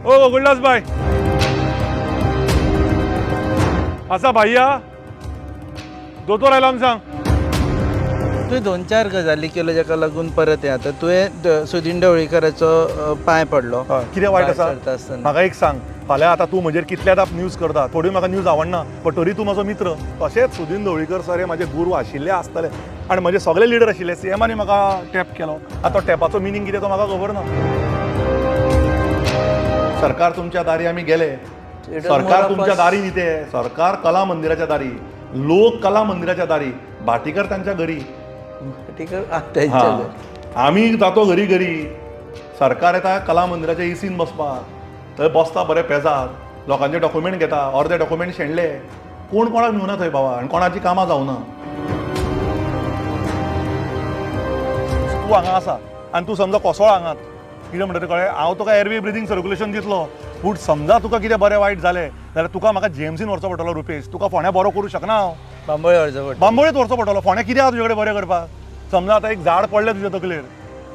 ओ गोकुलदास भाई आसा भाईया, दोतोर आयला आमी सांग. तुवें दोन चार गजाली केल्यो जाका लागून परत हें जाता. तुवें सुदीन ढवळीकराचो पांय पडलो. हय, कितें वायट भायर आसा? सरता आसतना. म्हाका एक सांग, फाल्यां आतां तूं म्हजेर कितल्यादा न्यूज करता, थोड्यो म्हाका न्यूज आवडना, बट तरी तूं म्हजो मित्र. तशेंच सुदीन ढवळीकर सर हे म्हाजे गुरू आशिल्ले आसतले आनी म्हजे सगळे लिडर आशिल्ले. सीएमानी म्हाका टॅप केलो. आतां तो टॅपाचो मिनींग कितें तो म्हाका खबर ना. सरकार तुमच्या दारी आमी गेले, It was सरकार more of तुमच्या a- दारी न्ही ते, सरकार कला मंदिराच्या दारी, लोक कला मंदिराच्या दारी, भाटीकर तांच्या घरी. ठीक आहे, त्यांच्या हा. घरी. आमी जातो घरी घरी, सरकार येता कला मंदिराच्या एसीन बसपाक, थंय बसता बरे पेजात, लोकांचे डॉक्युमेंट घेता, अर्दे डॉक्युमेंट शेणले, कोण कोणाक मेळना थंय बाबा आनी कोणाची कामां जावना. तूं हांगा आसा आनी तूं समजा कोसळ्ळा हांगात, कितें म्हणटा तें कळ्ळें, हांव तुका एअरवे ब्रिदींग सर्क्युलेशन दितलो, पूण समजा तुका कितें बरें वायट जालें जाल्यार तुका म्हाका जीएमसीन व्हरचो पडटलो रुपेश, तुका फोंड्या बरो करूं शकना हांव. बांबोळे व्हरचो पडटा. बांबोळेत व्हरचो पडटलो. फोंड्या कितें आहा तुजे कडेन बरें करपाक? समजा आतां एक झाड पडलें तुज्या तकलेर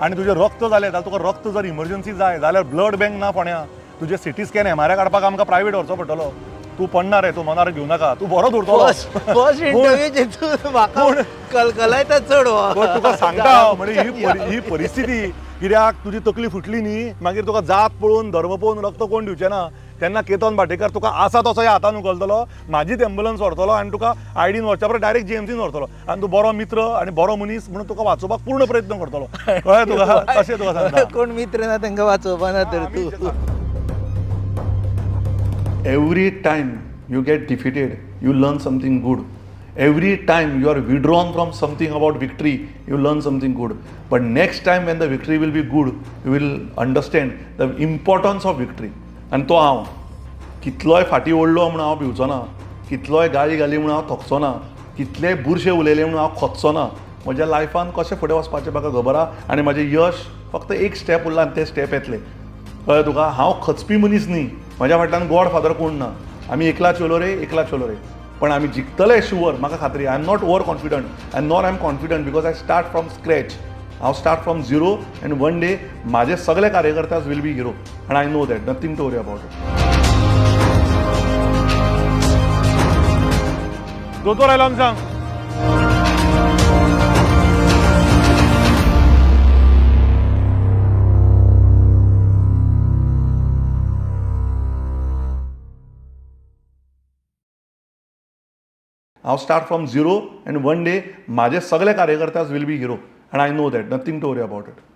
आनी तुजें रक्त जालें जाल्यार तुका रक्त जर इमर्जन्सी जाय जाल्यार ब्लड बँक ना फोंड्या. तुजें सिटी स्कॅन एमआरआय काडपाक आमकां प्रायवेट व्हरचो पडटलो. तूं पडणार रे, तूं मनार घेवं नाका, तूं बरो दवरतलो. फर्स्ट फर्स्ट इंटरव्यू तूं म्हाका कलकलायता चड हो. पण तुका सांगता हांव, म्हणजे ही परिस्थिती कित्याक तुजी तकली फुटली न्ही, मागीर तुका जात पळोवन धर्म पळोवन रक्त कोण दिवचें ना. तेन्ना केतन भाटेकर तुका आसा तसो ह्या हातान उखलतलो, म्हाजीच एम्बुलन्स व्हरतलो आनी तुका आयडीन व्हरच्या परस डायरेक्ट जीएमसीन व्हरतलो आनी तूं बरो मित्र आनी बरो मनीस म्हणून तुका वाचोवपाक पूर्ण प्रयत्न करतलो. कळ्ळें तुका? तशें तुका सांगता. कोण मित्र ना तांकां वाचोवपा ना तर तूं. Every time you get defeated, you learn something good. Every time you are withdrawn from something about victory, you learn something good. But next time when the victory will be good, you will understand the importance of victory. आनी तो हांव कितलोय फाटीं ओडलो म्हूण हांव भिवचो ना, कितलोय गाळी घाली म्हूण हांव थकचो ना, कितलेय बुरशे उलयले म्हूण हांव खचचो ना. म्हज्या लायफान कशें फुडें वचपाचें म्हाका खबर आहा आनी म्हाजें यश फक्त एक स्टेप उरलां आनी तें स्टेप येतलें. कळ्ळें तुका? हांव खचपी मनीस न्ही. म्हज्या फाटल्यान गॉड फादर कोण ना. आमी एकला चलो रे, एकला चलो रे, पण आमी जिखतले शुवर, म्हाका खात्री. I am not over confident and nor I am confident because I start from scratch. हांव start from zero and one day म्हाजे सगळे कार्यकर्त्यास will be hero and I know that, nothing to worry about it. दोतोर आयला सांग. हांव start from zero and one day म्हाजे सगळे कार्यकर्त्यास will be hero and I know that, nothing to worry about it.